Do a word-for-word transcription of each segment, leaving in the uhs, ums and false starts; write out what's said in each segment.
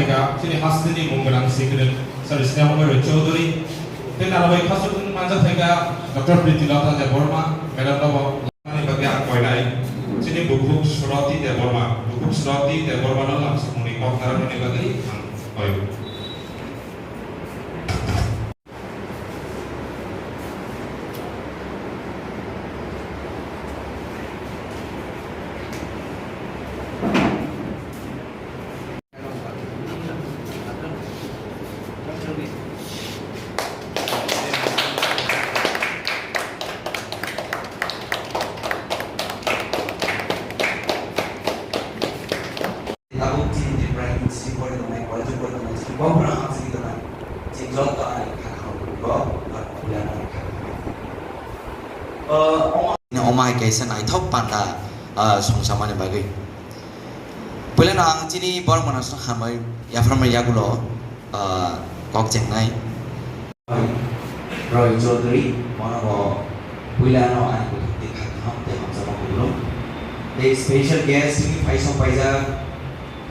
Chini hasteni mung gwnang sikirwk Sir Sneha Moira Chowdhury, tei narabai khasuk manjak phaikha Doctor Priti Lata Debbarma, Madam no bo ani bagwi ang koinai. Chini bukhuk Surati Debbarma, bukhuk Surati Debbarma no lamsukmungni kok narwknani bagwi ang koi. Tabuk chini Tripura University pori tongnai, college pori tongnai, chini Kokborok hamsiki tongnai, chini joto ani kha kha o ani kha kha. Omo hai kaisa naithok panda, ah, songchamani bagwi. Puilano ang chini borok mwnasno hambai yapharmani yagulo, ah, kok chengnai. Roy Chaudhary, bono bo puilano ani bukhuk twi kha kaham tei hamjakma kuplung. Tei special guest chini phaisok paijak,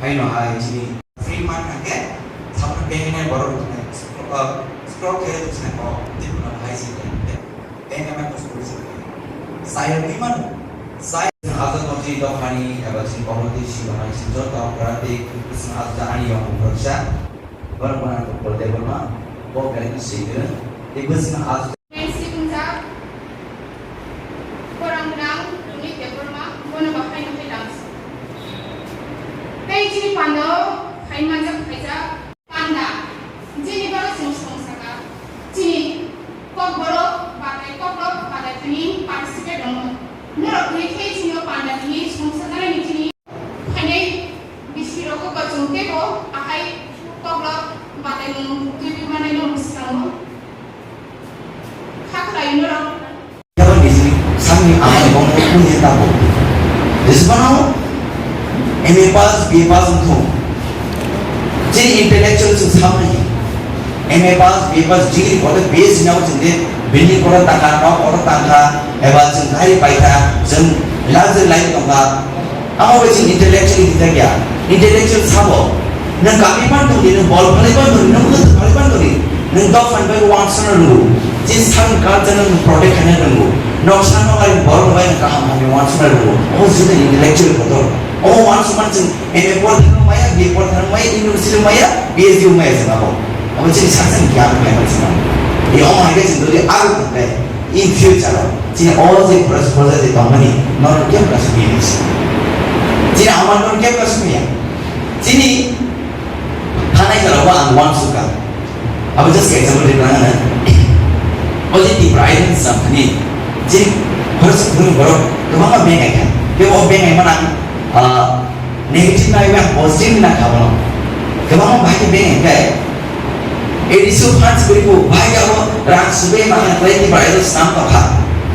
haino hai chini free man hwnkhe, samung bengni borok rok thani scroll, uh, scroll khe rwkhe swnai kok, tei phano hai chini beng ama kosok khe swnai. Sayang ni man, sayang aja tongchi dophani eba chini community si dophani si joto kwrwng tei bwswng aja ani yong khe khoroksa. Borok gwnang Debbarma, bo belai no swi gwnang. Tei bwswkno ajo. Tei sibungjak, borok gwnang Rumi Debbarma, bono bo haino hai lamsok. Tei chini panda o hai manjak khaijak panda, chini borok chwng song saka, chini Kokborok batai kokrok batai thani participate tongo. Norok twi khe chini o panda thani song sajaknai ni chini. Phainai bisirok o kochwng teibo ahai kokrok bataimung twiwi manai no mwskango. Kha khlai norok. Yabo nijini sakni amai bongni kuni tabo. Jisbano M A pass, B A pass wngthung. Chini intellectual chwng samani. M A pass, B A pass, degree kotor B S C nabo chwng de building kotor tangkha, nok kotor tangkha, eba chwng gari paikha, chwng luxury life tongkha. Amo bai chwng intellectual hinjak ya. Intellectual sabo. Nwng kami pan tongdi, nwng bol phalai pan tongdi, nwng mwkhwtwng phalai pan tongdi. Nwng dophani bai uansukna rwngo. Chini sakni culture no nwng protect khaina rwngo. Noksa nogai borok bai nwng kaham hamya uansukna rwngo. Omo chini intellectual kotor. Omo uansukmani chwng M A por thangma maya, B A por thangma maya, university maya, B S D maya chwng abo. Abo chini saksa ni gyan maya chwng abo. Ye omo hai khe chwng dodi aro tongkhe. In future o chini o je project, project je tongmani, norok kebo kaisa maya nisi. Chini amar norok kebo kaisa maya. Chini thanai jora o ang uansukha. Abo just example ri rang na. O je Tipra Idol sam thani. Chini khoroksa khoroksa borok kwbangma beng aikha. Kebo beng aimani ang, ah, negative na iba positive na kha bono. Kwbangma bahai khe beng hwnkhe A D C o funds kwrwi bo bahai khe abo rang subui ma khlai Tipra Idol swnam tongkha.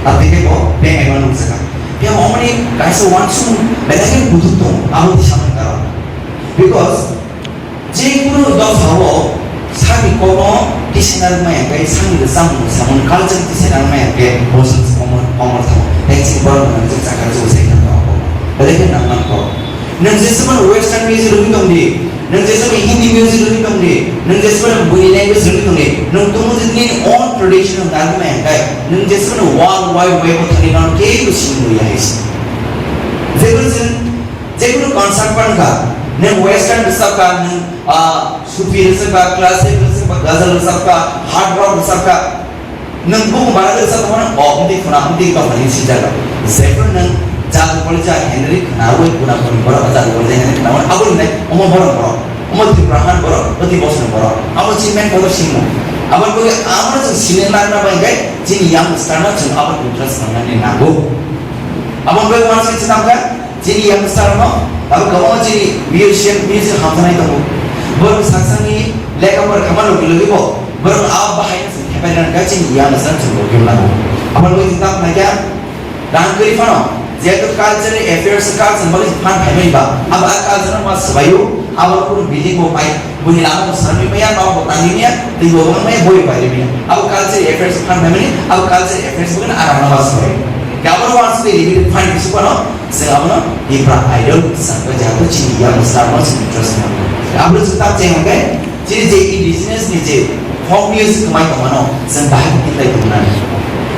Abo khe bo beng aima nukjakha. Phiya bo omoni kaisa uansukmung belai khe kuthuk tongo, abo tei samani karon. Because je kunu dopha o sakni kokno tisaina rwmai hwnkhe, sakni rwchapmung samung culture tisaina rwmai hwnkhe bo song komor, komor thango. Tei chini borok rok chwng chakha chwng sai thangma o. Belai khe nangmani kok. Nwng jeswkmano western music rwgwi tongdi, nwng jeswkmano Hindi music rwgwi tongdi, nwng jeswkmano buini language rwgwi tongdi, nwng tongmung je nini own tradition rwgwi tongmai hwnkhe, nwng jeswkmano world wide web o thangwi mano kebo sini nukya hai se. Jekunu chwng, jekunu concert phano kha, nwng western rwchap kha, nwng, ah, Sufi rwchap kha, classic rwchap kha, ghazal rwchap kha, hard rock rwchap kha, nwng buku bara rwchap tongmano, o, wngtwi khuna, wngtwi tongmani sijak. Jephru nwng jadu polija Henry khnaui kuna kuni borok jadu polija Henry khnaui abo hinai omo borok borok, omo Tripura han borok, oti bosong borok, abo chini main kotor simo. Abo bagwi amo chwng sini nangna bai khe chini youngster no chwng abo interest mangnani nango. Abo bagwi uansukha chini youngster no, abo kwbangma chini musician, music hamjaknai tongo. Borok saksani lekha pora khaima logi logi bo, borok a bahai no chwng thepai rwna kha chini youngster chwng logi lago. Abo logi chwng tamo naikha rang kwrwi phano, jehetu cultural affairs culture bagwi chwng phan phaimani ba, abo a culture no ma swbaio, abo kunu building bo pai. Buini lama bo swnamwi maya, nok bo tangwi maya, twi bo wng maya, boi bai maya. Abo culture affairs phan phaimani, abo culture affairs bo khe arang no mas bai. Gabon wants to be limited fine bisu kono, se abono Tipra Idol sa ko jato chini ya mustar mo chini trust mo. Aboni swkang cheng hwnkhe chini je indigenous ni je folk music kwmai tongmano chwng bahai khe khlai tongmani.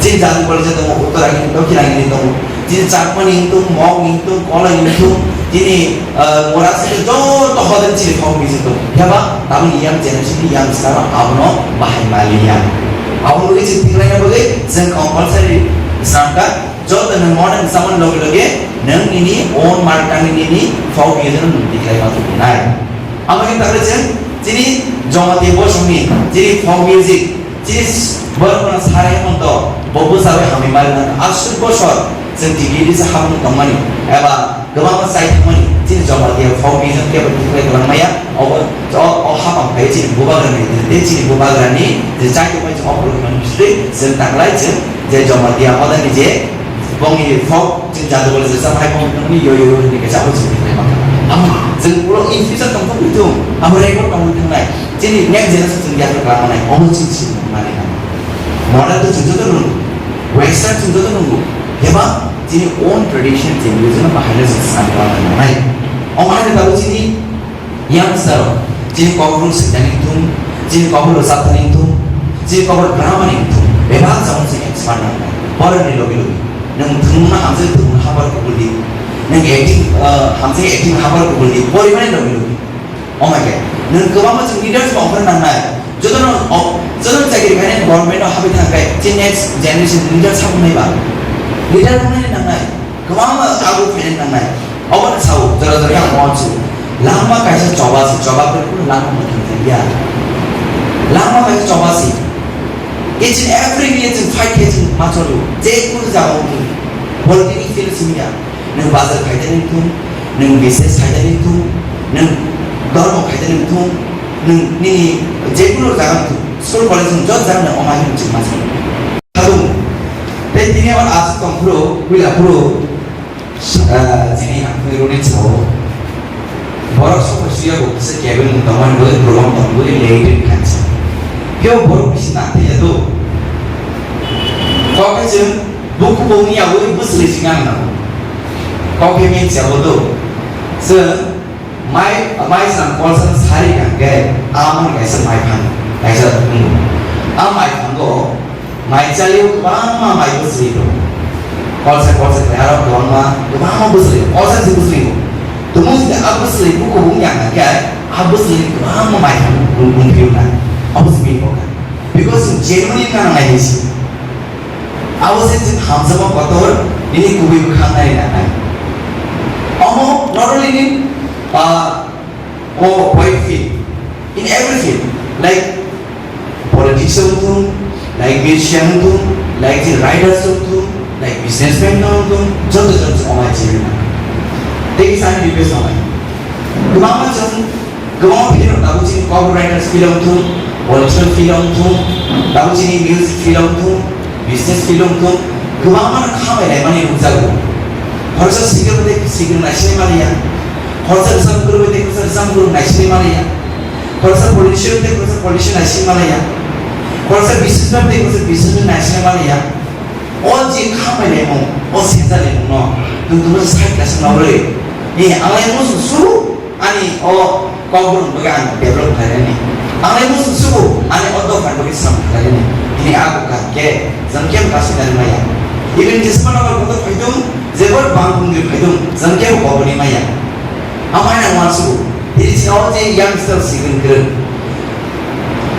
Chini Jadu College tongo, Uttaragini, Dokhinagini tongo, chini Chakmani wngthung, Mog wngthung, Kolai wngthung, chini, ah, Morasi joto hodani chini folk music tongo. Phiya ba tabukni young generation ni youngster abono bahai maliya. Aboni bagwi chwng tikhlaina bagwi chwng compulsory swnamkha. Joto nwng modern samani loge loge nwng nini own markani nini folk music no nwng tikhlai ma tubunai. Amo khe takhwlai chwng chini Jamatia bosongni chini folk music, chini borokno Sara Hemonto bo bwchawi hamwi mari nang aswk bosor chwng T V D sa habwng tongmani eba kwbangma chai thangmani chini Jamatia folk music kebo tikhlai kwlangmaya. Obo o, o hapang phai chini bubagrani, tei chini bubagrani je chai tongmani chwng o borok mani bisri chwng taklai chwng je Jamatia hodani je bongni folk chini Jadu College sa hai bong tongmani yo yo yo ni kaisa abo chini khlai ma. Amo chwng puro in future tong tong tu amo record tong thangnai chini next generation chwng ya khlai manai obo chini chini mani na. Modern to chwng joto nung, western chwng joto nung, heba chini own tradition chini yo jono bahai na chwng sa khlai manai. Omo hai na tabuk chini Yang saro, chini kokborok swkangni thung, chini kokborok chaptani thung, chini kokborok gramani thung, bebak jagao chini expert nang. Porani logi logi, nwng thwngmungno hamjagwi thwngmung habar kubul di, nwng acting, ah, hamjagwi acting habar kubul di, porimani logi logi. Omai khe, nwng kwbangma chwng leaders bo ongkhorna nangnai, jotono, o, jotono chakri khainai government o habwi thangkhe, chini next generation leader sabunai ba, leader wngnani nangnai, kwbangma abo khainai nangnai. Obo no sao, jora jora ang uansuk. Langma kaisa choba se, choba khe kunu langma mwthang thang ya. Langma kaisa choba se. Each and every minute chwng fight khe chwng ma cholo. Je kunu jaga o kunu. Political field simi ya. Nwng bazar khaidani thung, nwng business khaidani thung, nwng dormo khaidani thung, nwng nini je kunu jaga thung. School college thung, jot jaga nwng omai nwng chwng ma cholo. Khadung. Tei tini abo aswk tong phuru, puila phuru. Ah, chini hamkhe roni chao. Borok sokha suya bo kisa kebeng tongmani bagwi bolong tong bagwi late khansa. Kebo borok bisi nangthaia do. Kokhe chwng buku bongni yaui bwswlwi sinang nango. Kokhe min chabo do. Chwng mai, mai swnam kolsa sari kangkhe amon kaisa mai phan, kaisa tongo. A mai phango Mai chalio kwbangma mai bwswlwi tongo. Kolsa kolsa khe aro kwbangma, kwbangma bwswlwi, kolsa se bwswlwi tongo. Tumung se a bwswlwi bukhuk wng ya kha khe, a bwswlwi kwbangma mai thang wng, wng phiyok na. Abo se bini kokha. Because chwng genuine wngna nangnai hinwi se. Abo se chwng hamjakma kotor, nini kubui bwkhak nai nangnai. Omo not only nini, ah, O, wide field. In every field. Like politics wngthung, like musician wngthung, like the writers wngthung, like businessman wngthung, joto joto se omai chini na. Tei kisa ani request tongnai. Kwbangma chwng, kwbangma field rok tabuk chini copywriters field wngthung, political field wngthung, tabuk chini music field wngthung, business field wngthung, kwbangma no khamai laimani nukjago. Khoroksa singer bai tei singer naisinai maliya. Khoroksa rwchapmung kwrwi bai tei khoroksa rwchapmung kwrwi naisinai maliya. Khoroksa politician bai tei khoroksa politician naisinai maliya. Khoroksa businessman bai tei khoroksa businessman naisinai maliya. O je khamai laimung, o sensa laimung no nwng tongma side kaisa nogwi. Ni ang laimung suru. Ani o kokborok bagwi ang develop khlainani. Ang lai muchung sugo, ani o dophani bagwi samung khlainani. Tini a bwkha khe, jang khe bwkha sinani maya. Even Disma nokbar kotor phaidung, jebor bang bungri phaidung, jang khe bo kokborni maya. Ang haino ang uansugo. Tini chini o je youngster sigon kwrwng.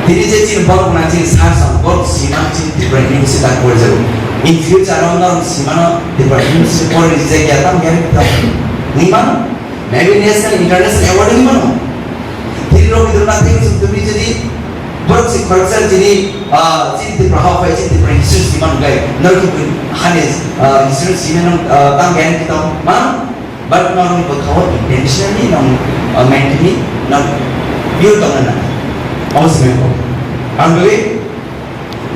Tini je chini borok na chini sar sam, borok sima chini Tripura University tak porijago. In future o norok simano Tripura University pori rijak ya, tamo ya, tamo. Ni mano? Maybe national, international award wngwi mano. Tini Rabindranath Tagore chwng tubui jodi borok si khoroksa jini, ah, chini Tripura hao phai chini Tripura history si mano gai. Norok tubui hani, ah, history si mano, ah, tang gai kita mano. But norok ni bwkhao intentionally nong, ah, mentally nong pure tongna nang. Omo si mano. Ang tubui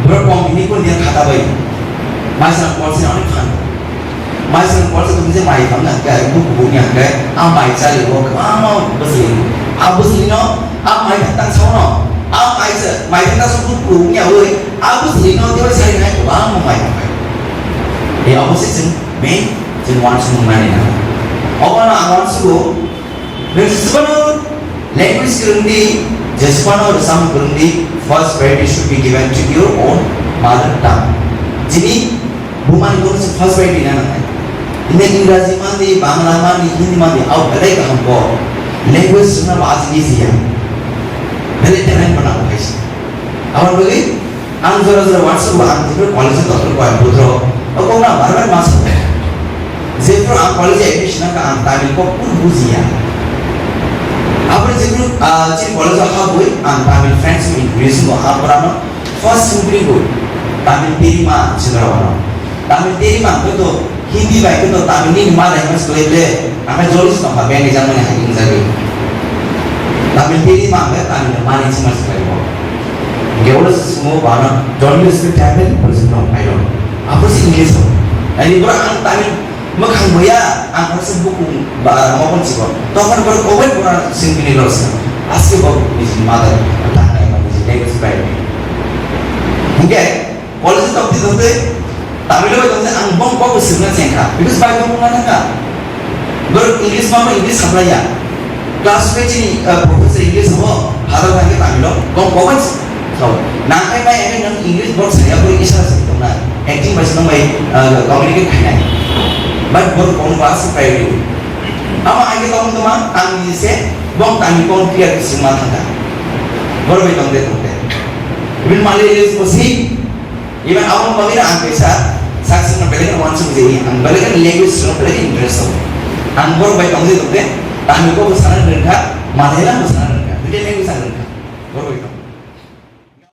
Borok kong hini kun dia khata bai. Maisang kolse ani phan. Maisang kolse tumi je mai phan na kai bu bu nya kai. A mai chali bo kwbangma bwsli. A bwsli no, a mai tang sao no. A mai se, mai tang sao bu bu nya oi. A bwsli no dia sai nai kwbangma mai tang kai. E abo se chwng main chwng uansukmung nani na. Obo no ang uansugo. Nwng sibano Language kwrwng di, jesphano rwchapmung kwrwng di, first priority should be given to your own mother tongue. Chini bumani borok se first priority na nangnai. Ine Ingraji mandi, Bangla mandi, Hindi mandi, au belai kaham ko. Language swngna ba ajini jiya. Belai talent bana ko kaisa. Aboni bagwi ang jora jora WhatsApp o ang jefru college o tongthok koi butro o kok na bar bar ma sa. Jefru ang college admission ka ang Tamil kok pun bujiya. Aboni jefru, ah, chini college o habwi ang Tamil friends introduce mo abrano first simply go Tamil piri ma singra wano. Tamil teri mang khe to Hindi bai khe to Tamil ni ma dai mas kle ble. Aka joli song ha ben ni jang mani haking jagi. Tamil teri mang khe Tamil ni ma ni sima sima ko. Ge wala sumo bana. Don't you speak Tamil? Person no, I don't. Apa sih English? Ani bro ang Tamil makhang boya ang rasa buku ba mo kon siko. Tokon bro kowai bro sing bini los. Aske bo biji mother tang nai ma biji language bai. Oke. College tongtwi tongtwi Tamil bai tongtwi ang bong kok swngna chengkha, because bai tong na thangkha. Bor English ma English saplaiya. Class ke chini, uh, professor English ho, hadal thangkhe Tamil o bong kok bai sao. Nangkai bai ene nang English bor saya bor isara sing tongna. Acting bai sing bai, uh, communicate khainai. But bor kong class priority. Ama age tong toma ang ni se bong Tamil kong clear swngma thangkha. Bor bai tongtwi tongtwi. Even Malayali ko si Even aboni bagwi no ang kaisa sak swkang belai kheno uansuk jai, ang belai kheno language swkang belai kheno interest tongo. Ang borok bai tongwi tongkhe Tamil kok bwsana rwngkha, Malayalam bwsana rwngkha, duita language ang rwngkha. Borok bai